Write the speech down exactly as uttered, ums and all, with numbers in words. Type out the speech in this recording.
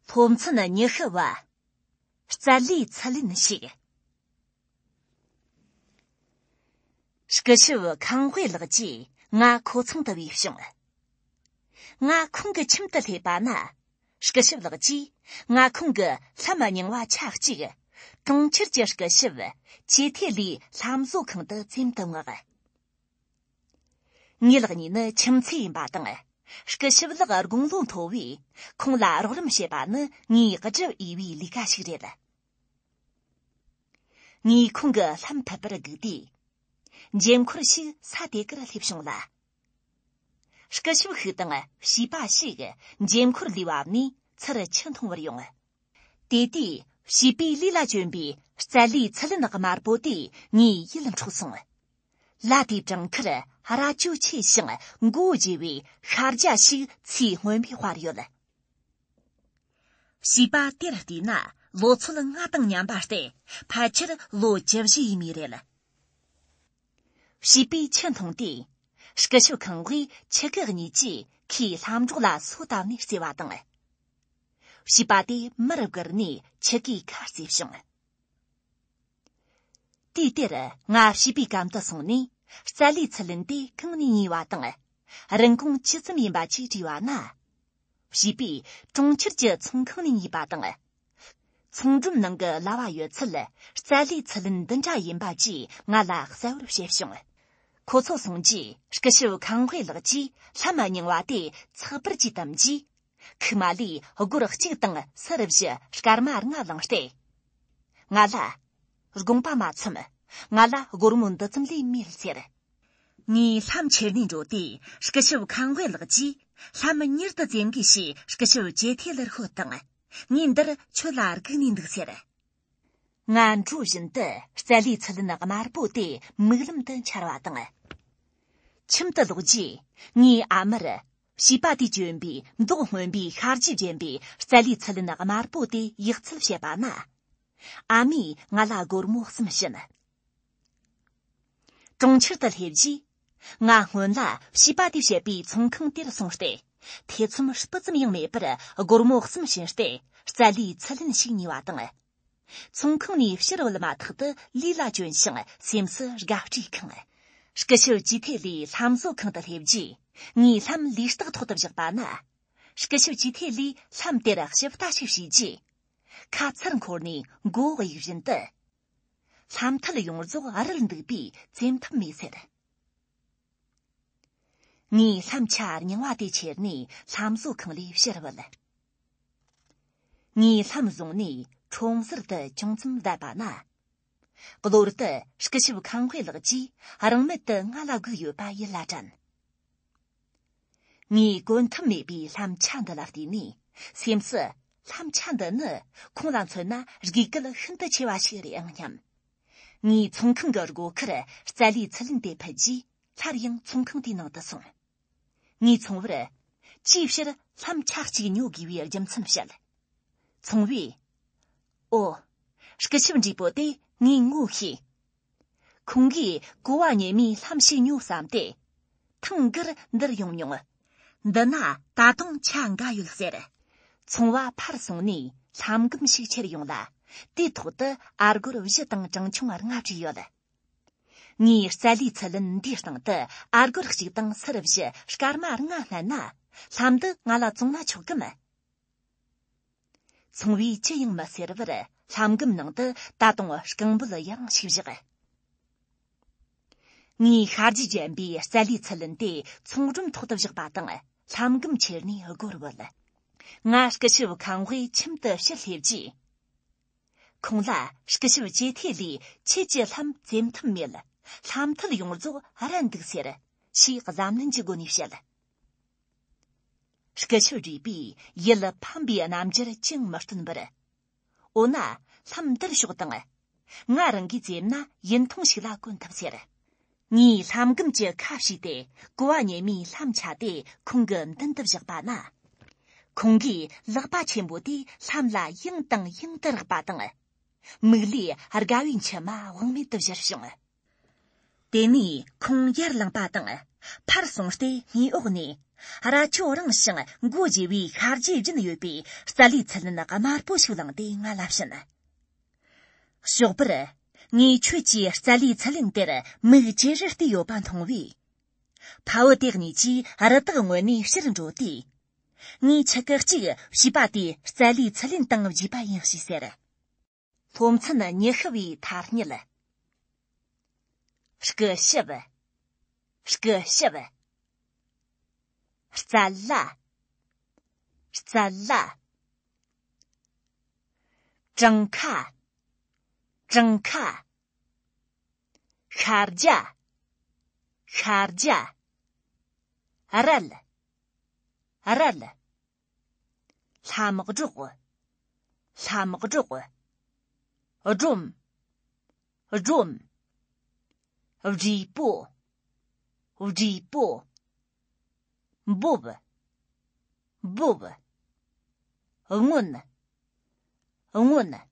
ཐོབ་ཚན་ཉི་ཤུ་བ། རྩལ་ལས་ཚུར་ལེན་ཞིག་སྐུ་ཞབས་ཁང་དབུས་ལགས་ཀྱིས་ང་ཁོ་ཚང་དུ་བོས་བྱུང་། ང་ཁོང་གི་ཁྱིམ་དུ་སླེབས་པ་ན། སྐུ་ཞབས་ལགས་ཀྱིས་ང་ཁོང་གི་ལྷམ་རྙིང་བ་ཆ་གཅིག་གྲོང་ཁྱེར་གྱི་སྐུ་ཞབས་ཅེ་ཐེ་ལིའི་ལྷམ་བཟོ་ཁང་དུ་འཛེམ་དུ་མངགས། ངེད་ལག་གཉིས་ནི་ཁྱིམ་མཚེས་ཡིན་པ་དང་། སྐུ་ཞབས་ལགས་དགུང་ལོ་མཐོ་བས་ཁོང་ལ་རོགས་རམ་བྱེད་པ་ནི་ངའི་བསྒྲུབ་འོས་པའི་ལས་ཀ་ཞིག་རེད། ངས་ཁོང་གི་ལྷམ་ཕུད་པར་སྒུག་དུས། འགྲེམས་འཁོར་ཞིག་ས་དེ་གར་སླེབས་བྱུང་ལ། སྐུ་ཞབས་ཤིག་དང་བྱིས་པ་ཞིག་འགྲེམས་འཁོར་ལས་བབས་ནས་ཚུར་ཆུ་འཐུང་བར་ཡོང་། དེ་དུས་བྱིས་པས་ལུས་ལ་གྱོན་པའི་རྩལ་ལས་ཚུར་ལེན་དམར་པོ་དེ་ངའི་ཡིད་འཕྲོག་སོང་། ལ་དེའི་བྲང་ཁར་རྭ་ཅོ་ཆེ་ཞིང་མགོ་བོ་བརྗེ་བའི་ཤ་རྒྱགས་ཤིག་ཚེ་སྔོན་པོས་དཔར་ཡོད། བྱིས་པ་དེར་བལྟས་ན་ལོ་ཚོད་ལྔ་དང་མཉམ་པ་སྟེ། ཕལ་ཆེར་ལོ་བཅུ་བཞི་ཡས་མས་རེད། བྱིས་པས་ཆུ་འཐུང་དུས། སྐུ་ཞབས་ཁང་དབུས་ཆུ་ཁུ་གཉིས་ཀྱིས་ཁོའི་ལྷམ་སྒྲོག་ལ་སོ་བཏབ་ནས་བརྩེ་བ་དང་། བྱིས་པ་དེ་མར་བསྒུར་ནས་ཆུ་ཁའི་ཁར་བརྩེས་བྱུང་། དུས་དེར་ང་བྱིས་པའི་གམ་དུ་སོང་ནས་རྩལ་ལས་ཚུར་ལེན་དེ་གང་ནས་ཉོས་པ་དང་། རིན་གོང་ཇི་ཙམ་ཡིན་པ་བཅས་དྲིས་པ་ན། བྱིས་པས་གྲོང་ཁྱེར་གྱི་ཚོང་ཁང་ནས་ཉོས་པ་དང་། ཚོང་སྒྲོམ་ནང་གི་ལྭ་བ་ཡོད་ཚད་རྩལ་ལས་ཚུར་ལེན་འདི་འདྲ་ཡིན་པ་བཅས་ང་ལ་གསལ་བོར་བཤད་བྱུང་། ཁོ་ཚོ་སོང་རྗེས་སྐུ་ཞབས་ཁང་དབུས་ལགས་ཀྱིས་ལྷམ་རྙིང་བ་དེ་ཚགས་པར་གྱིས་བསྡམས་རྗེས། ཁུག་མ་ལས་སྒོར་གཅིག་དང་སུ་རུ་བཞི་སྐར་མ་ལྔ་བླངས་ཏེ། ང་ལ། དགོངས་པ་མ་ཚོམ། ང་ལ་སྒོར་མོ་འདི་ཙམ་ལས་མེད་ཟེར། ངས་ལྷམ་ཁྱེར་ནས་འགྲོ་དུས་སྐུ་ཞབས་ཁང་དབུས་ལགས་ཀྱིས་ལྷམ་མྱུར་དུ་འཛེམ་དགོས་ཞེས་སྐུ་ཞབས་ཅེ་ཐེ་ལར་ཤོད་དང་། ངས་འདིར་ཁྱོད་ལ་སྒུག་ནས་འདུག་ཟེར། ང་འགྲོ་བཞིན་དུ་རྩལ་ལས་ཚུར་ལེན་དམར་པོ་དེ་མིག་ལམ་དུ་འཆར་བ་དང་། ཁྱིམ་དུ་ལོག་རྗེས་ངའི་ཨ་མར་བྱིས་པ་དེས་གྱོན་པའི་མདོག་སྔོན་པོའི་ཤ་རྒྱུས་ལྡན་པའི་རྩལ་ལས་ཚུར་ལེན་དམར་པོ་དེ་ཡག་ཚུལ་བཤད་པ་ན། ཨ་མས་ང་ལ་སྒོར་མོ་གསུམ་བྱིན། གྲོང་ཁྱེར་དུ་སླེབས་རྗེས། ང་སྔོན་ལ་བྱིས་པ་དེས་བཤད་པའི་ཚོང་ཁང་དེར་སོང་སྟེ། ཐེ་ཚོམ་སྤུ་ཙམ་ཡང་མེད་པར་སྒོར་མོ་གསུམ་བྱིན་ཏེ་རྩལ་ལས་ཚུར་ལེན་ཞིག་ཉོས་པ་དང་། ཚོང་ཁང་ནས་ཕྱིར་བུད་མ་ཐག་ཏུ་ལུས་ལ་གྱོན་ཞིང་སེམས་སུ་དགའ་སྤྲོས་ཁེངས། སྐུ་ཞབས་ཅི་ཐེ་ལིའི་ལྷམ་བཟོ་ཁང་དུ་སླེབས་རྗེས། ངས་ལྷམ་ལུས་སྟེགས་ཐོག་ཏུ་བཞག་པ་ན། སྐུ་ཞབས་ཅི་ཐེ་ལིས་ལྷམ་དེར་ཞིབ་ལྟ་ཞིག་བྱས་རྗེས། ཁ་ཚུར་འཁོར་ནས་མགོ་བོ་གཡུག་བཞིན་དུ། ལྷམ་མཐིལ་ཡོངས་རྫོགས་རལ་འདུག་པས་འཛེམ་ཐབས་མེད་ཟེར། ངས་ལྷམ་ཆ་རྙིང་བ་དེ་ཁྱེར་ནས་ལྷམ་བཟོ་ཁང་ལས་ཕྱིར་བུད། ངས་ལྷམ་བཟུང་ནས་ཁྲོམ་ཟུར་དུ་ཅུང་ཙམ་བསྡད་པ་ན། གློ་བུར་དུ་སྐུ་ཞབས་ཁང་དབུས་ལགས་ཀྱིས་རང་མལ་དུ་ང་ལ་སྒུག་ཡོད་པ་ཡིད་ལ་དྲན། ངས་གོན་ཐབས་མེད་པའི་ལྷམ་ཆ་འདི་ལ་བལྟས་ནས་སེམས་སུ། ལྷམ་ཆ་འདི་ནི་ཁོང་ལ་མཚོན་ན་དགོས་གལ་ཤིན་ཏུ་ཆེ་བ་ཞིག་རེད་ཨང་སྙམ། ངས་ཚོང་ཁང་གི་སྒོ་ཁར་རྩལ་ལས་ཚུར་ལེན་དེ་ཕུད་རྗེས་སླར་ཡང་ཚོང་ཁང་དེའི་ནང་དུ་སོང་། ངས་ཚོང་བར་ཅིའི་ཕྱིར་ལྷམ་ཆ་གཅིག་ཉོ་དགོས་པའི་རྒྱུ་མཚན་བཤད། ཚོང་བས། ཨོ། སྐུ་ཞབས་འདྲིས་པོ་དེ་ངས་ངོ་ཤེས། ཁོང་གིས་གོ་བ་ཉེ་མའི་ལྷམ་ཞིག་ཉོ་བསམ་སྟེ། ཐེངས་འགར་འདིར་ཡོང་མྱོང་། འདི་ན་ད་དུང་ཆ་འགའ་ཡོད་ཟེར། ཚོང་བ་ཕར་སོང་ནས་ལྷམ་སྒམ་ཞིག་ཁྱེར་ཡོང་ལ། དེའི་ཐོག་ཏུ་ཨ་སྒོར་བཞི་དང་གྲངས་ཆུང་ལྔ་བྲིས་ཡོད། ངས་རྩལ་ལས་ཚུར་ལེན་འདིའི་སྟེང་དུ་ཨ་སྒོར་གཅིག་དང་སུ་རུ་བཞི་སྐར་མ་ལྔ་བསྣན་ན། ལྷམ་འདི་ང་ལ་བཙོང་ན་ཆོག་གམ། ཚོང་བས་ཅི་ཡང་མི་ཟེར་བར་ལྷམ་སྒམ་ནང་དུ་ད་དུང་རྐང་འབོལ་ཡང་ཞིག་བཞག་ངས་ཤ་རྒྱུས་ལྡན་པའི་རྩལ་ལས་ཚུར་ལེན་དེ་ཚོང་སྒྲོམ་ཐོག་ཏུ་བཞག་པ་དང་ལྷམ་སྒམ་ཁྱེར་ནས་སྒོར་བུད། ང་སྐུ་ཞབས་ཁང་དབུས་ཁྱིམ་དུ་ཕྱིར་སླེབས་རྗེས། ཁོང་ལ་སྐུ་ཞབས་ཅེ་ཐེ་ལིས་ཁྱེད་ཀྱི་ལྷམ་འཛེམ་ཐབས་མེད། ལྷམ་མཐིལ་ཡོངས་རྫོགས་རལ་འདུག་ཟེར། ཞེས་གཟབ་ནན་གྱི་སྒོ་ནས་བཤད། སྐུ་ཞབས་རུས་པས་ཡིད་ཕམ་པའི་རྣམ་འགྱུར་ཅི་ཡང་མི་སྟོན་པར། འོ་ན་ལྷམ་འདིར་ཞོག་དང་། ང་རང་གིས་འཛེམ་ན་ཡུན་ཐུང་ཞིག་ལ་གོན་ཐུབ་ཟེར། ངས་ལྷམ་སྒམ་གྱི་ཁ་ཕྱེས་ཏེ་ཀོ་བ་ཉེ་མའི་ལྷམ་ཆ་དེ་ཁོང་གི་མདུན་དུ་བཞག་པ་ན། ཁོང་གིས་ལག་པ་ཆེན་པོ་དེ་ལྷམ་ལ་ཡང་དང་ཡང་དུ་རེག་པ་དང་། མིག་ལས་དགའ་བའི་མཆི་མ་དབང་མེད་དུ་བཞུར་བྱུང་། དེ་ནས་ཁོང་ཡར་ལངས་པ་དང་ཕར་སོང་སྟེ་སྔས་འོག་ནས་ ར་ཆོ་རིང་ཞིང་མགོ་རྒྱས་པའི་ཤར་རྒྱུད་བཞིན་ཡོད་པའི་རྩ་ལའི་ཚུལ་ལེན་དམར་པོ་ཞིག་བླངས་ཏེ་ང་ལ་བྱིན། ཞོགས་པར། ངས་ཁྱོད་ཀྱི་རྩ་ལའི་ཚུལ་ལེན་དེར་མིག་ཅེ་རེར་བལྟས་ཡོད་པ་མཐོང་བས། ཕ་བུ་དེ་གཉིས་ཀྱིས་རི་དྭགས་རྔོན་ནས་ཕྱིར་འགྲོ་དུས། ངས་ཆུ་ཁ་གཅིག་བྱིས་པ་དེའི་རྩ་ལའི་ཚུལ་ལེན་དང་བརྗེས་པ་ཡིན་ཞེས་ཟེར། སློབ་ཚན་ཉི་ཤུ་བའི་ཐ་སྙད། སྐུ་ཞབས། སྐུ་ཞབས། རྩ་ལ། རྩ་ལ། བྲང་ཁ། བྲང་ཁ། ཤར་རྒྱ། ཤར་རྒྱ། རལ། རལ། ལྷམ་སྒྲོག། ལྷམ་སྒྲོག། སྒྲོམ། སྒྲོམ། བགྲེས་པོ། བགྲེས་པོ། འབོབ། འབོབ། སྔོན། སྔོན།